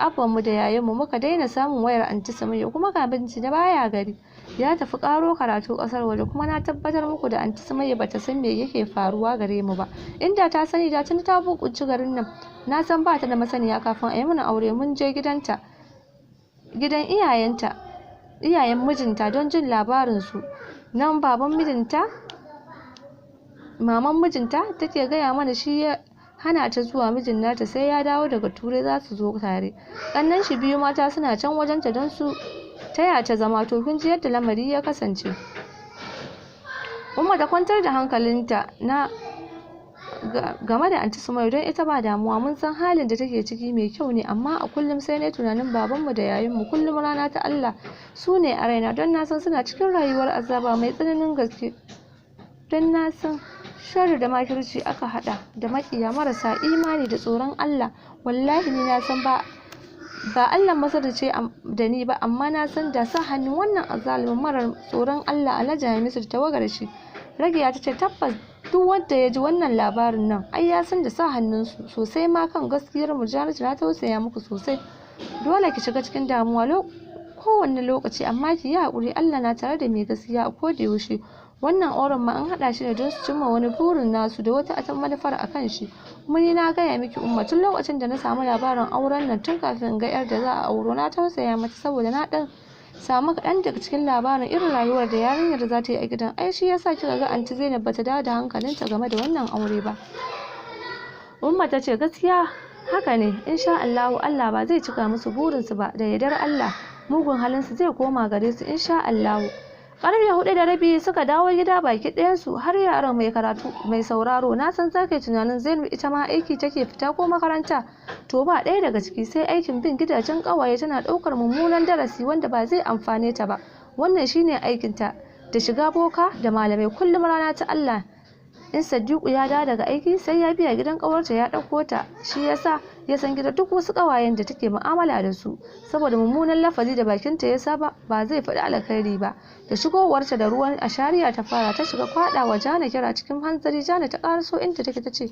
Abbanmu da yayanmu muka daina samun wayar Anti Sumayya, kuma ga da baya gari, ya tafi karo karatu kasar waje. Kuma na tabbatar muku da Anti Sumayya bata san me yake faruwa gare mu ba. Inda ta sani, da tuni ta bukunci garin nan. Na san bata da masaniya. Kafin a yi mana aure mun je gidanta, gidan iyayenta, iyayen mijinta, don jin labarin su. Nan baban mijinta, maman mijinta take gaya mana shi ya hana ta zuwa mijin nata, sai ya dawo daga Turai za su zo tare. Ƙannen shi biyu mata suna can wajenta don su taya ta zama. To, kun ji yadda lamari ya kasance. Umma ta kwantar da hankalinta na game da Anti Sumayya, don ita ba damuwa, mun san halin da take ciki mai kyau ne. Amma a kullum sai na tunanin babanmu da yayinmu. Kullum rana ta Allah su ne a raina, don na san suna cikin rayuwar azaba mai tsananin gaske, don na san sharri da makirci aka hada da makiya marasa imani da tsoron Allah. Wallahi ni na san ba Allah Masar ce da ni ba, amma na san da sa hannun wannan azzalumin marar tsoron Allah Alhaji Hamisu da tawagar shi. Ragiya ta ce, "Tabbas, duk wanda ya ji wannan labarin nan ai ya san da sa hannunsu sosai ma kan gaskiyar Murjanatu. Na tausaya muku sosai. Dole ki shiga cikin damuwa kowanne lokaci, amma ki yi haƙuri, Allah na tare da mai gaskiya a koda yaushe. Wannan auren ma an haɗa shi ne don su cimma wani burin nasu da wata manufar a kan shi. Kuma ni na gaya miki, Umma, tun lokacin da na samu labarin auren nan, tun kafin in ga yar da za a auro, na tausaya mata, saboda na ɗan samu kaɗan daga cikin labarin irin rayuwar da yarinyar za ta yi a gidan. Ai shi yasa kika ga Anti Zainab bata dawo da hankalinta game da wannan aure ba." Umma ta ce, "Gaskiya haka ne. Insha Allahu Allah ba zai cika musu burinsu ba. Da yardar Allah mugun halinsu zai koma gare su, insha Allahu." Karfe 4:30 suka dawo gida baki ɗayansu, har yaran. Mai karatu, mai sauraro, na san za ka yi tunanin Zainab ita ma aiki take fita ko makaranta. To, ba ɗaya daga ciki, sai aikin bin gidajen ƙawaye tana ɗaukar mummunan darasi wanda ba zai amfane ta ba. Wannan shine aikinta, da shiga boka da malamai. Kullum rana ta Allah in Sadiku ya dawo daga aiki, sai ya biya gidan ƙawarta ya ɗauko ta. Shi yasa ya san gida duk wasu ƙawayen da take mu'amala da su, saboda mummunan lafazi da bakinta ya saba, ba zai faɗi alkhairi ba. Da shigowarta da ruwan ashariya ta fara, ta shiga kwaɗa wa Jana kira. Cikin hanzari Jana ta ƙaraso inda take, ta ce,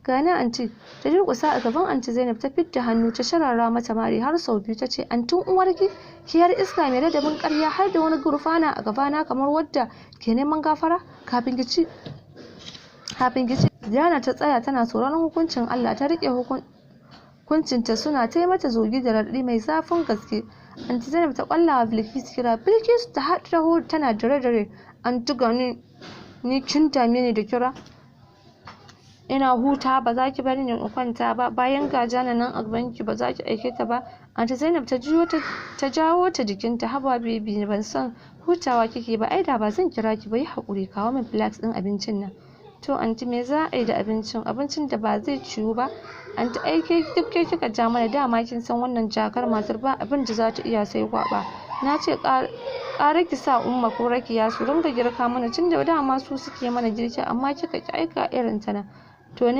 "Gani, Anti." Ta durƙusa a gaban Anti Zainab, ta fidda hannu ta sharara mata mari har sau biyu, ta ce, "Antin uwarki, ki yar iska mai ladabin ƙarya, har da wani gurfana a gabana kamar wadda ke neman gafara. Kafin ki ci, kafin ki ci." Jana ta tsaya tana sauraron hukuncin Allah, ta rike hukuncinta, suna ta yi mata zogi da raɗaɗi mai zafin gaske. Anti Zainab ta kwalla wa Bilkisu kira. Bilkisu ta taho tana dare-dare. "Anti, gani ni kin dame ni da kira. Ina huta, ba za ki bari ni in kwanta ba. Bayan ga Jana nan a gabanki, ba za ki aike ta ba?" Anti Zainab ta juyo ta jawo ta jikinta. "Haba baby, ban san hutawa kike ba, ai da ba zan kira ki ba. Yi haƙuri, kawo min flask ɗin abincin nan." "To Anti, me za a yi da abincin? Abincin da ba zai ciwu ba." "Anti, ai ke duk ke kika ja mana. Dama kin san wannan jakar matar ba abin da za ta iya sai kwaɓa. Na ce ƙara ki sa Umma ko Rakiya su ringa girka mana, tun da dama su suke mana girki, amma kika ki aika irin ta nan. To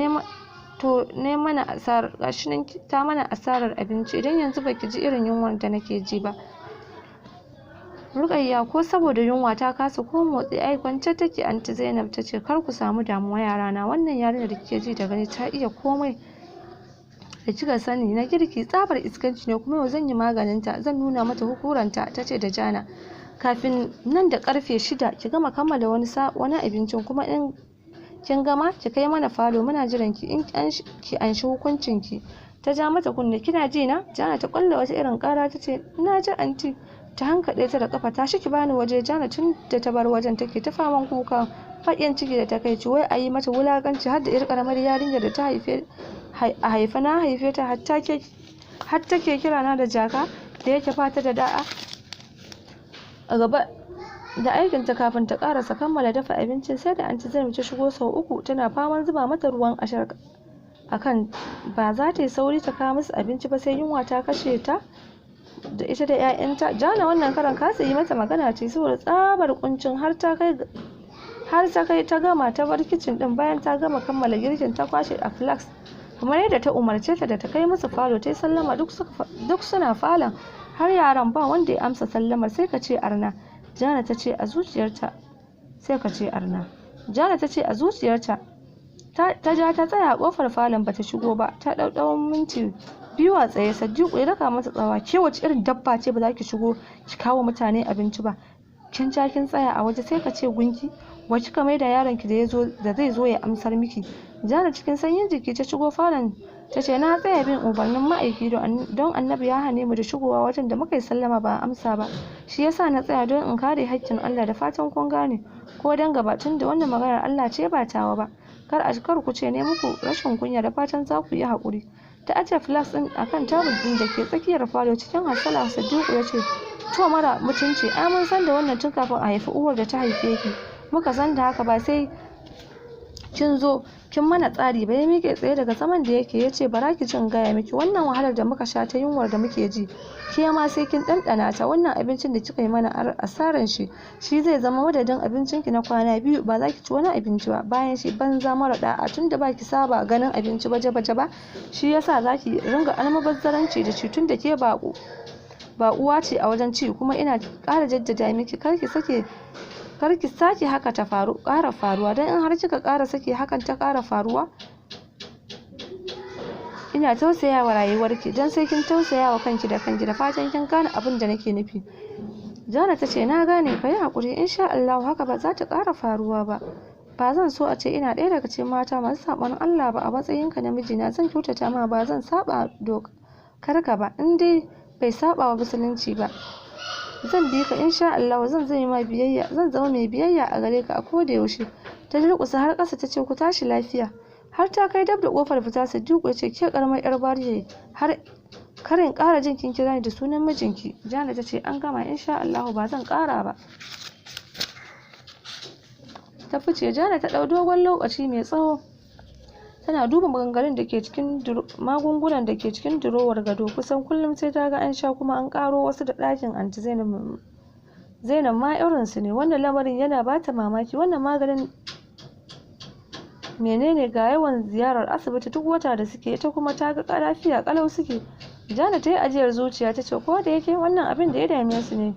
ne mana asarar, gashi nan ta mana asarar abinci. Idan yanzu baki ji irin yunwar da nake ji ba." Rukayya ko saboda yunwa ta kasa ko motsi, ai kwance take. Anti Zainab ta ce, "Kar ku samu damuwa, yarana. Wannan yarinyar da kike ji da gani ta iya komai da kika sani na girki. Tsabar iskanci ne kuma. Yau zan yi maganin ta, zan nuna mata hukuranta." Ta ce da Jana, "Kafin nan da karfe 6 ki gama kammala wani abincin, kuma in kin gama ki kai mana falo, muna jiran ki in ki anshi hukuncin ki." Ta ja mata kunne, "Kina ji na?" Jana ta kwalla wata irin kara, ta ce, "Na ji, Anti." Ta hankaɗe ta da kafa, "Tashi ki bani waje." Jana tun da ta bar wajen take ta faman kuka, baƙin ciki da takaici. Wai a yi mata wulakanci har da 'yar karamar yarinyar da ta haife a haife na haife ta, hatta ke har take kira na da jaka. Da yake fata da da'a a gaba da aikinta, kafin ta karasa kammala dafa abincin sai da Anti Zainab ta shigo sau uku tana faman zuba mata ruwan ashar akan ba za ta yi sauri ta kawo musu abinci ba, sai yunwa ta kashe ta da ita da 'ya'yanta. Jana wannan karan kasa yi mata magana ce saboda tsabar kuncin, har ta kai ta gama ta bar kicin din. Bayan ta gama kammala girkin, ta kwashe a flask kamar yadda ta umarce ta da ta kai musu falo. Ta yi sallama, duk suna falon har yaran, ba wanda ya amsa sallamar, sai ka ce arna. Jana ta ce a zuciyarta, sai ka ce arna. Jana ta ce a zuciyarta. Ta ja ta tsaya a kofar falon, bata shigo ba. Ta ɗau tsawon minti Biyu a tsaye. Sadiku ya daka mata tsawa, ke wace irin dabba ce ba za ki shigo ki kawo mutane abinci ba? Kin ja kin tsaya a waje sai ka ce gunki. Wa kika maida yaron ki da yazo da zai zo ya amsar miki? Jana cikin sanyin jiki ta shigo falon ta ce, na tsaya bin umarnin ma'aiki don Annabi ya hane mu da shigowa wajen da muka yi sallama ba a amsa ba. Shi yasa na tsaya don in kare haƙƙin Allah, da fatan kun gane. Ko dan gaba, tun da wannan maganar Allah ce ba tawa ba, kar a kar ku ce ne muku rashin kunya, da fatan za ku yi haƙuri. Ta ajiye flask ɗin akan tabul ɗin da ke tsakiyar falo cikin hasala. Sadiku ya ce, to mara mutunci, ai mun san da wannan tun kafin a haifi uwar da ta haife ki muka san da haka, ba sai kin zo kin mana tsari ba. Ya miƙe tsaye daga zaman da yake ya ce, bara ki jin gaya miki, wannan wahalar da muka sha ta yunwar da muke ji, ke ma sai kin ɗanɗana ta. Wannan abincin da kika yi mana asaran shi, shi zai zama madadin abincin ki na kwana 2. Ba za ki ci wani abinci ba bayan shi. Banza mara da'a, tunda ba ki saba ganin abinci baje baje ba, shi yasa za ki ringa almubazzaranci da shi, tunda ke ba uwa ce a wajen ci. Kuma ina ƙara jaddada miki, kar ki sake, kar ki sake haka ta faru ƙara faruwa, don in har kika ƙara sake hakan ta ƙara faruwa, ina tausayawa rayuwarki, don sai kin tausayawa kanki da kanki. Da fatan kin gane abin da nake nufi. Jana ta ce, na gane, ka yi haƙuri, insha Allah haka ba za ta ƙara faruwa ba. Ba zan so a ce ina ɗaya daga cikin mata masu saɓon Allah ba. A matsayinka na mijina zan kyautata ma, ba zan saɓa dokar ka ba, in dai bai saɓa wa musulunci ba. Zan bi ka insha Allah, zan zama ma biyayya, zan zama mai biyayya a gare ka a koda yaushe. Ta durƙusa har ƙasa ta ce, ku tashi lafiya. Har ta kai dab da kofar fita, Sadiku ya ce, ke karamar yar bariya, har karin ƙara jin kin kira ni da sunan mijinki. Jana ta ce, an gama, insha Allah ba zan ƙara ba. Ta fice. Jana ta ɗau dogon lokaci mai tsawo tana duba maganganun da ke cikin magungunan da ke cikin durowar gado. Kusan kullum sai ta ga an sha kuma an karo wasu, da ɗakin Anti Zainab ma irinsu ne. Wannan lamarin yana bata mamaki. Wannan maganin menene, ga yawan ziyarar asibiti duk wata da suke, ita kuma ta ga lafiya kalau suke. Jana ta yi ajiyar zuciya ta ce, ko da yake wannan abin da ya dame su ne,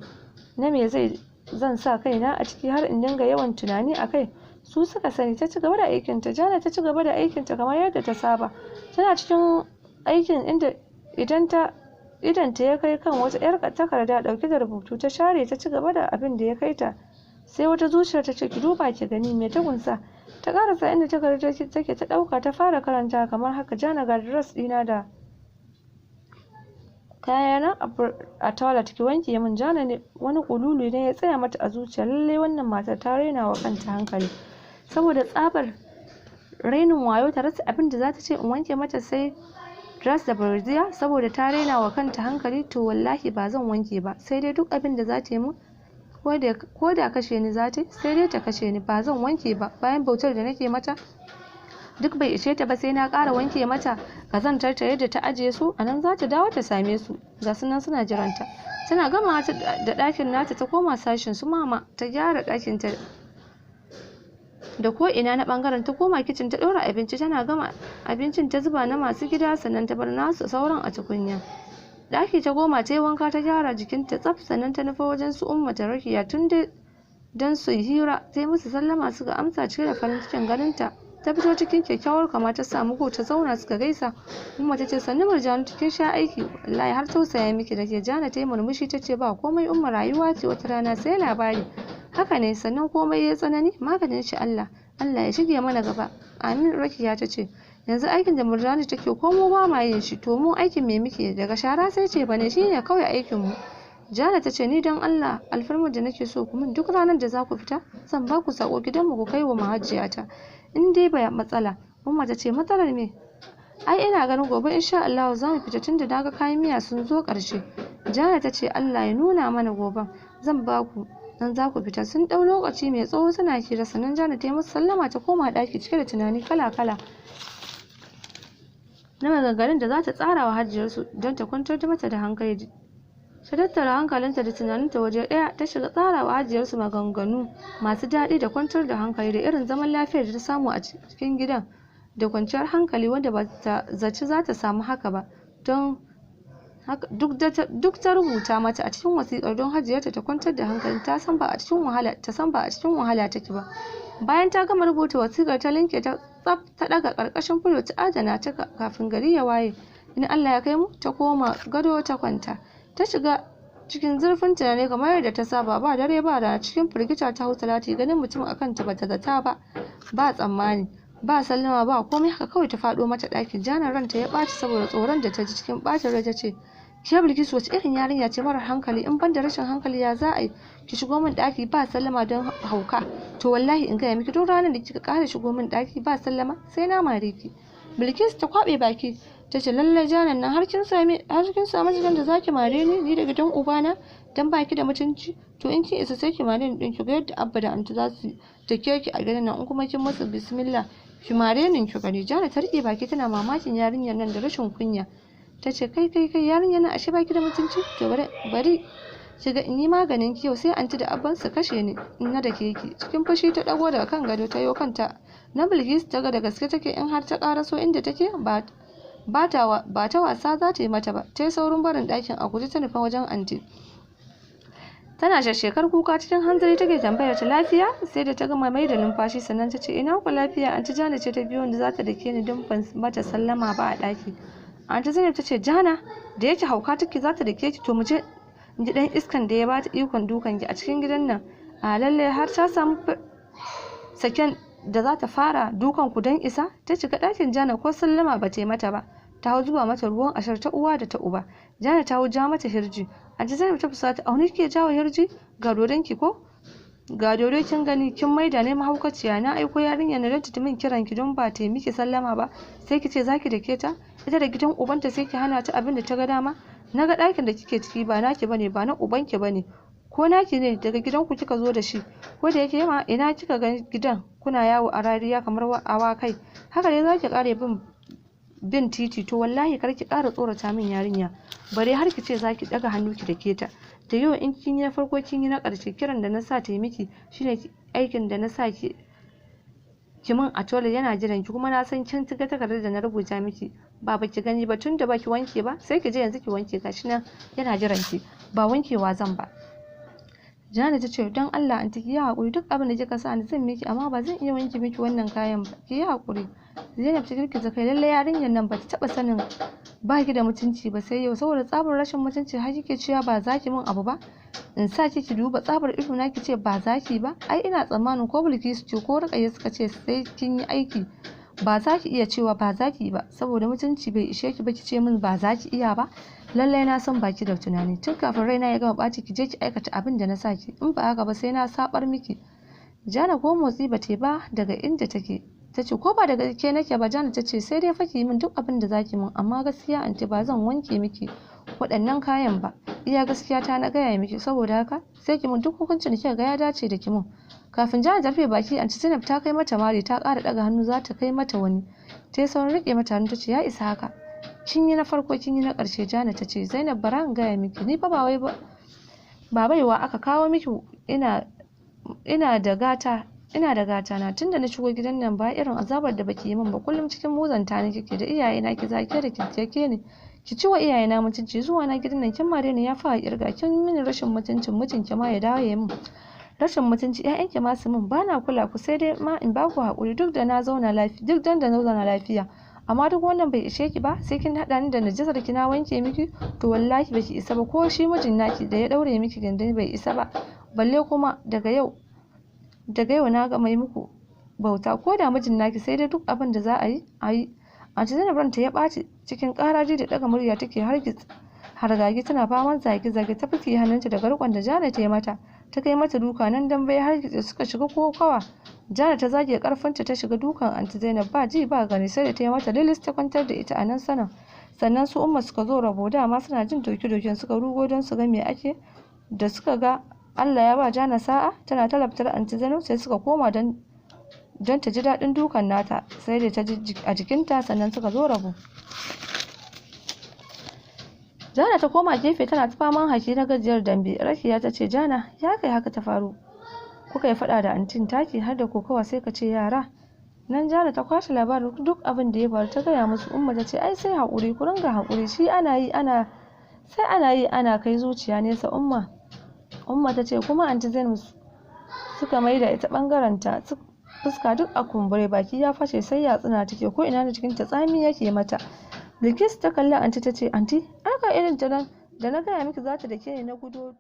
na me zai zan sa kaina a ciki har in dinga yawan tunani a kai? Su suka sani. Ta ci gaba da aikinta. Jana ta ci gaba da aikinta kamar yadda ta saba. Tana cikin aikin inda idan ta idan ta ya kai kan wata yar takarda dauke da rubutu. Ta share ta ci gaba da abin da ya kai ta. Sai wata zuciyar ta ce, ki duba ki gani me ta kunsa. Ta karasa inda takardar take, ta dauka ta fara karanta kamar haka: Jana, ga dress dina da kayana a toilet, ki wanke min. Jana ne wani kululu ne ya tsaya mata a zuciya. Lalle wannan matar ta raina wa kanta hankali, saboda tsabar rainin wayo ta rasa abin da za ta ce in wanke mata sai dress da brassiere. Saboda ta raina wa kanta hankali, to wallahi ba zan wanke ba, sai dai duk abin da za ta yi min, ko da kashe ni za ta, sai dai ta kashe ni, ba zan wanke ba. Bayan bautar da nake mata duk bai ishe ta ba, sai na ƙara wanke mata kazantar ta? Yadda ta ajiye su a nan za ta dawo ta same su, ga su nan suna jiranta. Tana gama da ɗakin nata ta koma sashin su Mama, ta gyara ɗakin ta da ko ina na bangaren, ta koma kicin ta ɗora abinci. Tana gama abincin ta zuba na masu gida, sannan ta bar nasu sauran a tukunya. Ɗaki ta koma ta yi wanka, ta gyara jikinta tsaf, sannan ta nufa wajen su Umma ta Rakiya tun da don su yi hira. Ta yi musu sallama, suka amsa cike da farin cikin ganinta. Ta fito cikin kyakkyawar kama, ta samu go ta zauna, suka gaisa. Umma ta ce, sannu Murjanatu, kin sha aiki wallahi, har tausaya miki da ke. Jana ta yi murmushi ta ce, ba komai Umma, rayuwa ce, wata rana sai labari. Haka ne, sannan komai ya tsanani maganin shi Allah. Allah ya shige mana gaba. Amin. Rakiya ta ce, yanzu aikin da Murjani take ko mu ba ma yin shi, to mu aikin me muke? Daga shara sai ce bane, shine kawai aikin mu. Jana ta ce, ni don Allah alfarmar da nake so ku min, duk ranar da za ku fita zan ba ku sako gidanmu ku kai wa mahajiyata, in dai ba matsala. Umma ta ce, matsalar me? Ai ina ganin gobe insha Allah za mu fita, tunda naga kayan miya sun zo ƙarshe. Jana ta ce, Allah ya nuna mana goben, zan ba ku dan za ku fita. Sun ɗau lokaci mai tsawo suna hira, sannan Jana ta yi musu sallama ta koma ɗaki cike da tunani kala-kala na maganganun da za ta tsara wa hajiyarsu don ta kwantar mata da hankali. Ta tattara hankalinta da tunaninta waje ɗaya, ta shiga tsara wa hajiyarsu maganganu masu daɗi da kwantar da hankali, da irin zaman lafiyar da ta samu a cikin gidan da kwanciyar hankali wanda ba ta zaci za ta samu haka ba. Don duk ta rubuta mata a cikin wasiƙar don hajiyarta ta kwantar da hankali, ta san ba a cikin wahala ta san ba a cikin wahala take ba. Bayan ta gama rubuta wasiƙar, ta linke ta tsaf, ta ɗaga ƙarƙashin fulo ta adana ta kafin gari ya waye. In Allah ya kai mu. Ta koma gado ta kwanta, ta shiga cikin zurfin tunani kamar yadda ta saba, ba dare ba rana. Cikin firgita ta hau salati, ganin mutum a kanta bata zata ba, ba tsammani, ba sallama, ba komai, haka kawai ta faɗo mata ɗakin. Janar ranta ya ɓaci saboda tsoron da ta ji. Cikin ɓacin rai ta ce, "Ke Bilkisu, wace irin yarinya ce marar hankali? In ban da rashin hankali, ya za a yi ki shigo min ɗaki ba sallama don hauka? To wallahi in gaya miki, duk ranar da kika ƙara shigo min ɗaki ba sallama, sai na mare ki." Bilkisu ta kwaɓe baki ta ce, "Lallai Janan nan, har kin sami jikin da zaki mare ni, ni da gidan ubana, dan baki da mutunci? To in kin isa, sai ki mare ni din, ki ga yadda Abba da Anti za su take ki a gidan nan. In kuma kin musu, bismillah, ki mare ni ki gani." Jana ta rike baki tana mamakin yarinyar nan da rashin kunya. Ta ce, "Kai kai kai, yarinyar nan ashe baki da mutunci? To bari bari ki ga in yi maganin ki yau, sai Anti da Abban su kashe ni in na dake ki." Cikin fushi ta dago daga kan gado ta yo kanta na Bilkisu. Ta ga da gaske take, in har ta karaso inda take, ba ta wasa za ta yi mata ba. Ta yi saurin barin ɗakin a guje, ta nufa wajen Anti tana shekar kuka. Cikin hanzari take tambayar ta lafiya. Sai da ta gama mai da numfashi sannan ta ce, "Ina ku lafiya, Anti? Jana ce ta biyo wanda za ta dake ni don ban mata sallama ba a ɗaki." Anti Zainab ta ce, "Jana da yake hauka take za ta dake ki? To mu je in ji ɗan iskan da ya bata ikon dukan ki a cikin gidan nan. A lalle har ta samu saken da za ta fara dukan ku don isa." Ta shiga ɗakin Jana, ko sallama ba ta yi mata ba, ta hau zuba mata ruwan ashar ta uwa da ta uba. Jana ta hau ja mata hirji. Anti Zainab ta fusata, "Auni kike jawo hirji? Ga dodon ki ko ga dodo, kin gani kin maida ne mahaukaciya. Na aiko yarinyar na don ta min kiran ki, don ba ta yi miki sallama ba, sai ki ce zaki dake ta? Ita da gidan ubanta, sai ki hana ta abin da ta ga dama? Na ga ɗakin da kike ciki ba naki bane, ba na ubanki bane. Ko naki ne, daga gidanku kika zo da shi? Ko da yake ma, ina kika ga gidan? Kuna yawo a rariya kamar awakai, haka dai zaki kare bin titi. To wallahi kar ki ƙara tsorata min yarinya, bare har ki ce zaki ɗaga hannu ki dake ta. Da yau in kin yi na farko, kin yi na ƙarshe. Kiran da na sa ta yi miki shine aikin da na sa ki min a toilet yana jiran ki, kuma na san kin ga takardar da na rubuta miki. Ba baki gani ba? Tunda baki wanke ba, sai ki je yanzu ki wanke. Gashi nan yana jiran ki." "Ba wankewa zan ba." Jana ta ce, "Don Allah Anti, ki yi haƙuri. Duk abin da kika sa ni zan miki, amma ba zan iya wanke miki wannan kayan ba. Ki yi haƙuri." Zainab ta girgiza kai, "Lallai yarinyar nan bata taɓa sanin ba ki da mutunci ba sai yau. Saboda tsabar rashin mutunci har kike cewa ba za ki min abu ba. In sa ki ki duba tsabar ido na ki ce ba za ki ba? Ai ina tsammanin ko Bilkisu ce ko Rukayya suka ce sai kin yi aiki, ba za ki iya cewa ba za ki yi ba. Saboda mutunci bai ishe ki ba, ki ce min ba za ki iya ba? Lallai na san baki da tunani. Tun kafin raina ya gama ɓaci, ki je ki aikata abin da na sa ki. In ba haka ba, sai na sabar miki." Jana ko motsi ba ta ba daga inda take. Ta ce, "Ko ba daga ke nake ba?" Jana ta ce, "Sai dai fa ki yi min duk abin da zaki min, amma gaskiya Anti, ba zan wanke miki waɗannan kayan ba. Iya gaskiya ta na gaya miki. Saboda haka sai ki min duk hukuncin da kika ga ya dace da ki min." Kafin Jana ta rufe baki, Anti Zainab ta kai mata mari, ta ƙara ɗaga hannu za ta kai mata wani. Ta yi saurin riƙe mata hannu, ta ce, "Ya isa haka. Kin yi na farko, kin yi na ƙarshe." Jana ta ce, "Zainab, bara in gaya miki, ni fa ba wai ba ba baiwa aka kawo miki. Ina da gata na. Tunda na shigo gidan nan, ba irin azabar da baki yi min ba. Kullum cikin muzanta ni kike da iyayena, ki zage da ki dake ni, ki ci wa iyayena mutunci. Zuwa na gidan nan kin mare ni ya fi a kirga, kin mini rashin mutuncin mijinki ma ya dawo ya min rashin mutunci, ƴaƴanki ma su min. Bana kula ku, sai dai ma in baku haƙuri duk da na zauna lafiya, duk dan da na zauna lafiya. Amma duk wannan bai ishe ki ba, sai kin haɗa ni da najasar ki na wanke miki? To wallahi baki isa ba. Ko shi mijin naki da ya ɗaure miki gindin bai isa ba, balle kuma daga yau na gama yi muku bauta. Ko da mijin naki, sai dai duk abin da za a yi a yi." Anti Zainab ranta ya ɓaci. Cikin ƙaraji da ɗaga murya take hargagi, tana faman zage-zage, ta fiske hannunta daga riƙon da Jana ta yi mata, ta kai mata duka. Nan dambe ya hargitse, suka shiga kokawa. Jana ta zage karfinta ta shiga dukan Anti Zainab ba ji ba gani, sai da ta yi mata lilis ta kwantar da ita a nan sanan. Sannan su Umma suka zo rabo. Dama suna jin doke-doken suka rugo don su ga me ake. Da suka ga Allah ya ba Jana sa'a tana talabtar Anti Zainab, sai suka koma don ta ji daɗin dukan nata. Sai da ta ji a jikinta sannan suka zo rabo. Jana ta koma gefe tana ta faman haki na gajiyar dambe. Rakiya ta ce, "Jana, ya kai haka ta faru? Kuka yi faɗa da antin taki har da kokawa, sai ka ce yara?" Nan Jana ta kwashe labarin duk abin da ya faru ta gaya musu. Umma ta ce, "Ai sai haƙuri, ku ringa haƙuri. Shi ana yi ana sai ana yi ana kai zuciya nesa." Umma ta ce, "Kuma Anti Zainab suka maida ita ɓangaren ta. Fuska duk a kumbure, baki ya fashe, sai yatsuna take, ko ina na jikinta tsami yake mata." Bilkisu ta kalli anti ta ce, "Anti, ai ga irin ta nan da na gaya miki za ta dake ni na gudo."